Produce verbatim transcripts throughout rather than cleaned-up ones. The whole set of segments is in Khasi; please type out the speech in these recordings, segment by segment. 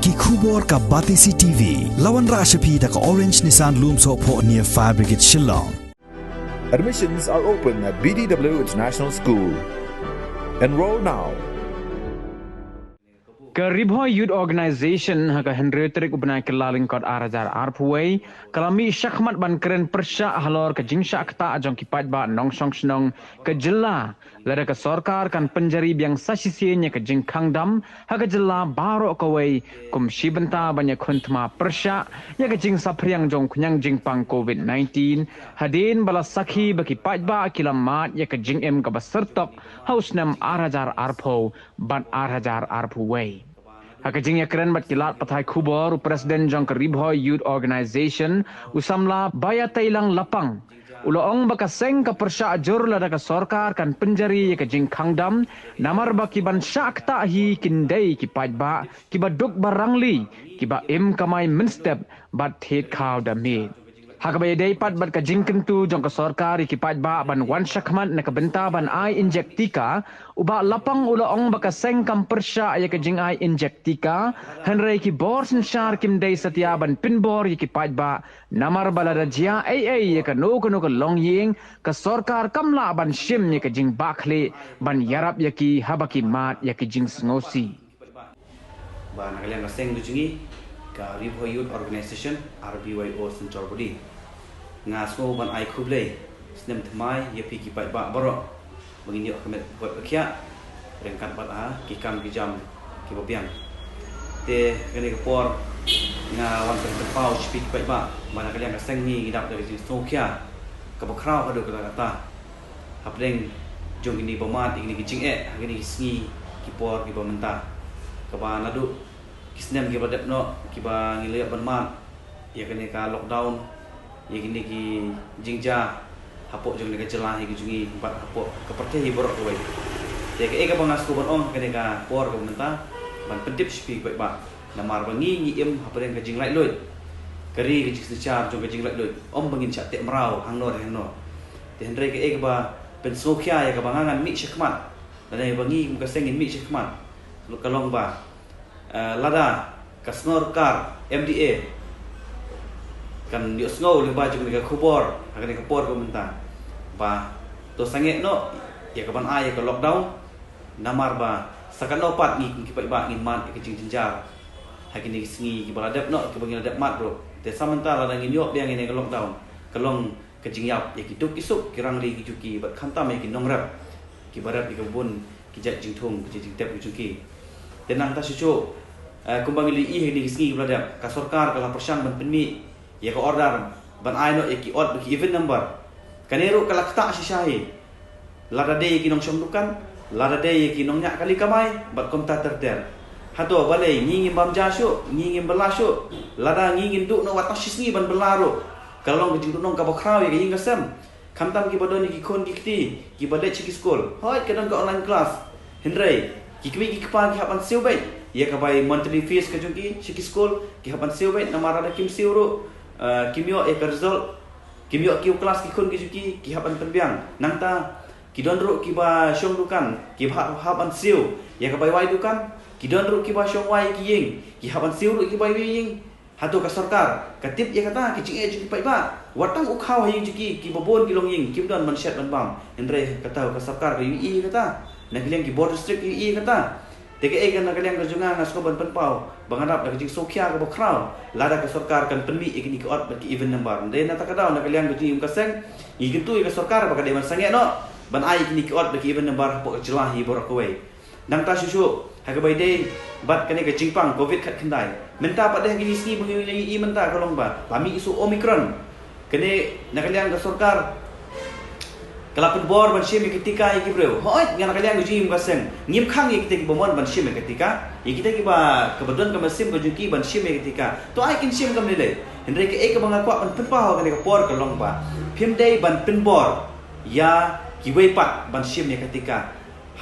Ki khubor ka Batesi T V. La wanrah sha phi da ka Orange Nissan Lumsohphoh near Fire Brigade Shillong. Admissions are open at B D W International School. Enroll now. Ka Ri Bhoi Youth Organisation ha ka hynriew tarik u bnai Kyllalyngkot ar hajar arphew wei ka la mih shakhmat ban kren pyrshah halor ka jingshah ktah jong ki paidbah nongshong shnong ka jylla, lada ka sorkar kan pynjari biang sa shisien ïa ka jingkhang dam ha ka jylla baroh kawei, kum shi bynta ban ïakhun thma pyrshah ïa ka jingsaphriang jong u khñiang jingpang Covid nineteen, hadien ba la sakhi ba ki paidbah ki la mad ïa ka jingim kaba syrtok ha u snem ar hajar arphew bad ar hajar arphew wei. Ha ka jingïakren bad ki lad pathai khubor, u President jong ka Ri Bhoi Youth Organisation, u samla Baiateilang Lapang, u la ong ba ka seng ka pyrshah jur lada ka sorkar kan pynjari ïa ka jingkhang dam, namar ba ki ban shah ktah hi kin dei ki paidbah kiba duk ba rangli, kiba im kamai mynstep bad thied khaw da miet. Ha kaba ïadei pat bad ka jingkyntu jong ka sorkar ïa ki paidbah ban wan shakhmat na ka bynta ban ai injek tika, u Bah Lapang u la ong ba ka seng kam pyrshah ïa ka jingai injek tika, hynrei ki bor synshar kim dei satia ban pynbor ïa ki paidbah, namar ba lada jia ei ei ïa kano kano ka longïing, ka sorkar kam lah ban shim ïa ka jingbakla ban ïarap ïa ki haba ki mad ïa ka jingsngewsih. Ba na ka liang ka seng ka jong ngi ka Ri Bhoi Youth Organisation, R B Y O, Synchor Body, nga sngew ban ai khublei snem thymmai ïa phi ki paidbah baroh ba ngin ïoh ka met ka kot ka khiah ryngkat bad ha ki kam ki jam kiba biang. Te kane ka por nga wan pynpaw sha phi ki paidbah ba na ka liang ka seng ngi ngi dap da ka jingsngewkhia kaba khraw haduh katta katta hapdeng jong kine ba mad ïa kine ki jingeh ha kine ki sngi ki por kiba mynta, kaba naduh ki snem kiba dep noh kiba ngi la ïoh ban mad ïa kane ka lockdown, ïa kine ki jingjia hapoh jong kane ka jylla hi ka jong ngi bad hapoh ka pyrthei hi baroh kawei. Te kaei kaba nga sngewbha ban ong ha kane ka por kaba mynta, ban pyntip sha phi paidbah, namar ba ngi ngi im hapdeng ka jinglaitluid, ka ri ka jingsynshar jong ka jinglaitluid, ym ba ngin shah teh mraw hangno re hangno. Te hynrei kaei kaba pynsngewkhia ïa kaba nga ngan mih shakhmat, lane ba ngi kum ka seng ngin mih shakhmat, ka long ba, eh, lada ka sorkar M D A kan ïohsngew lyngba jong kane ka khubor ha kane ka por kaba mynta, ba to sangeh noh ïa ka ban ai ïa ka lockdown, namar ba sa katno pat ngi kum ki paidbah ngin mad ïa ka jingjynjar ha kine ki sngi kiba la dep noh, kiba ngi la dep mad ruh. Te sa mynta lada ngin ïoh biang ïa kane ka lockdown, ka long ka jingïap ïa ki duk ki suk, ki rangli ki juki bad khamtam ïa ki nongrep kiba rep ïa ka bun ki jait jingthung, ki jait jingtep ki jong ki. Te nangta shuh shuh, eh, kumba ngi la ïohi ha kine ki sngi kiba la dep, ka sorkar ka la pyrshang ban pynmih ïa ka order ban ai noh ïa ki odd bad ki even number. Kane ruh ka la ktah shisha hi, lada dei ïa ki nongshong dukan, lada dei ïa ki nongñiah kali kamai bad kumta ter ter. Hato balei ngi ngim bam ja shuh, ngi ngim bylla shuh? Lada ngi ngin duh noh wat tang shi sngi ban bylla ruh, ka long ka jingduhnong kaba khraw ïa ka ïing ka sem. Khamtam kiba don ïa ki khun ki kti kiba leit sha ki skul, hooid ka don ka online class, hynrei ki kmie ki kpa ki hap ban siew beit ïa ka bai monthly fees ka jong ki sha ki skul, ki hap ban siew beit namar lada kim siew ruh, eh, kim ïoh ïa ka result, kim ïoh kiew klas ki khun ki jong ki, ki hap ban pynbiang. Nangta ki don ruh kiba shong dukan kiba hap, hap ban siew ïa ka bai wai dukan, ki don ruh kiba shong wai ki ïing, ki hap ban siew ruh ïa ka bai wai ïing. Hato ka sorkar ka tip ïa kata ka jingeh jong ki paidbah? Wat tang u khaw ha ïing jong ki, kiba bun ki longïing kim don ban shet ban bam. Hynrei kata ka sorkar ka ïohi ïa kata, na ka liang ki bor district ïohi ïa kata. Te kaei ka na ka liang ka jong nga nga sngewbha ban pynpaw ba nga dap da ka jingsngewkhia kaba khraw lada ka sorkar kan pynmih ïa kine ki odd bad ki even number. Hynrei na kata ka daw na ka liang ka jong ngi kum ka seng ngi kyntu ïa ka sorkar ba ka dei ban sangeh noh ban ai ïa kine ki odd bad ki even number hapoh ka jylla hi baroh kawei. Nangta shuh shuh ha kaba ïadei bad kane ka jingpang Covid khatkhyndai, mynta pat de ha kine ki sngi ba ngi la ïohi mynta ka long ba la mih shuh Omicron. Kane na ka liang ka sorkar ka la pynbor ban shim ïa ka tika ïa ki briew. Hooid, nga na ka liang ka jong ngi kum ka seng ngim khang ïa kita kiba mon ban shim ïa ka tika, ïa kita kiba, kaba don ka mynsiem ka jong ki ban shim ïa ka tika. To ai kin shim kam lei lei. Hynrei kaei kaba nga kwah ban pynpaw ha kane ka por ka long ba phim dei ban pynbor ïa kiwei pat ban shim ïa ka tika.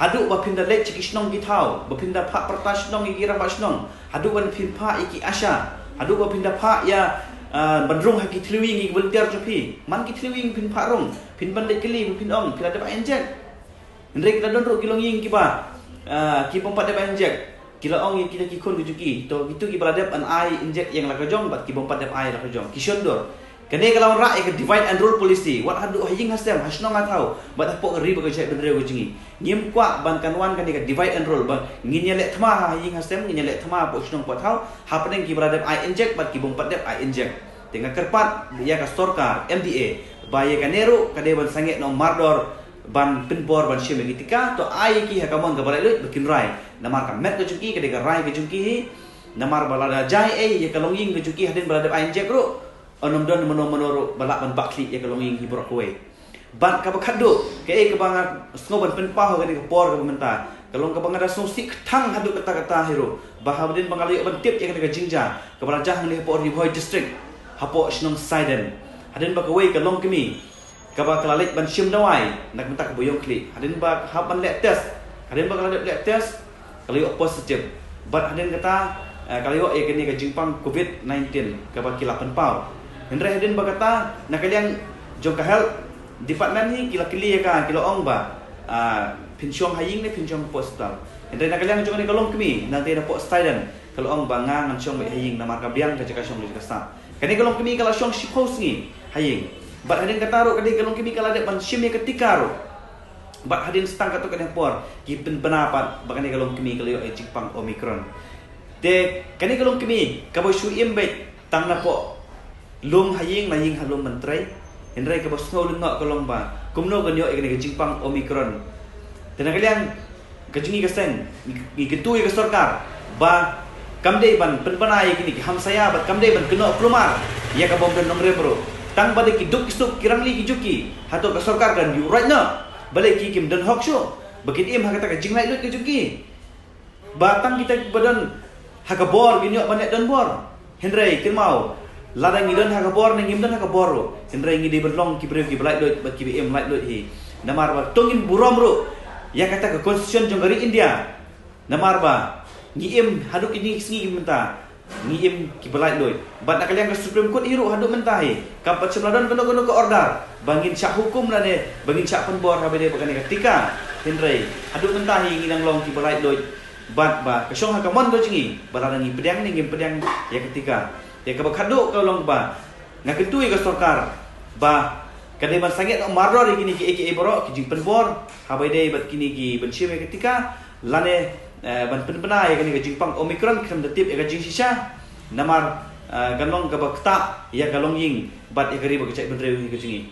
Haduh ba phin da leit sha ki shnong ki thaw, ba phin da phah pyrta shnong ïa ki rangbah shnong, haduh ba phin phah ïa ki ASHA, haduh ba phin da phah ïa, ah, ban rung ha ki thliew ïing ïa ki volunteer jong phi. Man ki thliew ïing phin phah rung, phin ban leit kylli ba phin ong phi la dep ai injek. Hynrei ki la don ruh ki longïing kiba, ah, ki bym pat dep ai injek. Ki la ong ïa kita ki khun ka jong ki, to kitu kiba la dep ban ai injek ïa la ka jong bad ki bym pat dep ai la ka jong, ki shon dur. Kane ka la wanrah ïa ka divide and rule policy, wat haduh ha ïing ha sem, ha shnong ha thaw, bad hapoh ka ri bad ka jaitbynriew ka jong ngi. Ngim kwah ban kan wan kane ka divide and rule, ba ngin ïaleh thma ha ïing ha sem, ngin ïaleh thma hapoh shnong hapoh thaw, hapdeng kiba la dep ai injek bad ki bym pat dep ai injek. Te nga kyrpad ïa ka sorkar M D A ba ïa kane ruh ka dei ban sangeh noh mardor ban pynbor ban shim ïa ki tika, to ai ïa ki ha ka mon kaba laitluid ba kin rai. Namar ka met ka jong ki ka dei ka rai ka jong ki hi. Namar ba lada jia ei ïa ka longïing ka jong ki hadien ba la dep ai injek ruh, ym don mano mano ruh ba lah ban bah khlieh ïa ka longïing hi baroh kawei. Bad kaba khatduh, kaei kaba nga sngew ban pynpaw ha kane ka por kaba mynta, ka long kaba nga da sngewsih kthang haduh katta katta hi ruh, ba hadien ba nga la ïoh ban tip ïa kane ka jingjia kaba la jia hangne hapoh Ri Bhoi District, hapoh shnong Saiden. Hadien ba kawei ka longkmie kaba ka la leit ban shim dawai na ka bynta kaba ïong khlieh, hadien ba ka hap ban leh test, hadien ba ka la dep leh test, ka la ïoh positive. Bad hadien kata, eh, ka la ïoh ïa kane ka jingpang covid nineteen kaba ki la pynpaw. Hynrei hadien ba kata, na ka liang jong ka health department hi ki la kylli ïa ka, ki la ong ba, ah, phin shong ha ïing ne phin shong hapoh hospital. Hynrei na ka liang jong kane ka longkmie, nangta napoh Saiden, ka la ong ba nga ngan shong beit ha ïing namar ka biang ka jaka shong ka jaka sah. Kane ka longkmie ka la shong shiphew sngi ha ïing. Bad hadien kata ruh ka dei ka longkmie ka la dep ban shim ïa ka tika ruh. Bad hadien sa tang katto katne por ki pynbna pat ba kane ka longkmie ka la ïoh ïa ka jingpang Omicron. Te kane ka longkmie kaba shu im beit tang napoh lum ha ïing, na ïing ha lum ban trei. Hynrei kaba sngew lyngngoh ka long ba kumno kan ïoh ïa kane ka jingpang Omicron. Te na ka liang ka jong ngi ka seng, ngi, ngi kyntu ïa ka sorkar ba kam dei ban pynbna ïa kine ki hamsaïa bad kam dei ban kynnoh kulmar ïa ka bym don nongrim ruh. Tang ba dei ki duk ki suk, ki rangli ki jong ki, hato ka sorkar kan ïuh ruh noh? Balei ki kim don hok shuh ba kin im ha kata ka jinglaitluid ka jong ki? Ba tang kita kiba don ha ka bor kin ïoh ban leh donbor. Hynrei kynmaw, lada ngi don ha ka bor ne ngim don ha ka bor ruh, hynrei ngi dei ban long ki briew kiba laitluid bad kiba im laitluid hi. Namar ba to ngin burom ruh ïa kata ka constitution jong ka ri India. Namar ba ngi im haduh kine ki sngi ki mynta, ngi im kiba laitluid. Bad na ka liang ka Supreme Court hi ruh haduh mynta hi kam pat shym la don kano kano ka order ba ngin shah hukum lane ba ngin shah pynbor haba ïadei bad kane ka tika. Hynrei haduh mynta hi ngi nang long kiba laitluid. Bad ba ka shong ha ka mon ka jong ngi ba lada ngi pdiang ne ngim pdiang ïa ka tika. Te kaba khatduh ka long ba nga kyntu ïa ka sorkar ba ka dei ban sangeh noh mardor ïa kine kiei kiei baroh, ki jingpynbor haba ïadei bad kine ki ban shim ïa ka tika, lane, eh, ban pynbna ïa kane ka jingpang Omicron khlem da tip ïa ka jingshisha. Namar, eh, kan long kaba ktah ïa ka longïing bad ïa ka ri bad ka jaitbynriew ka jong ngi.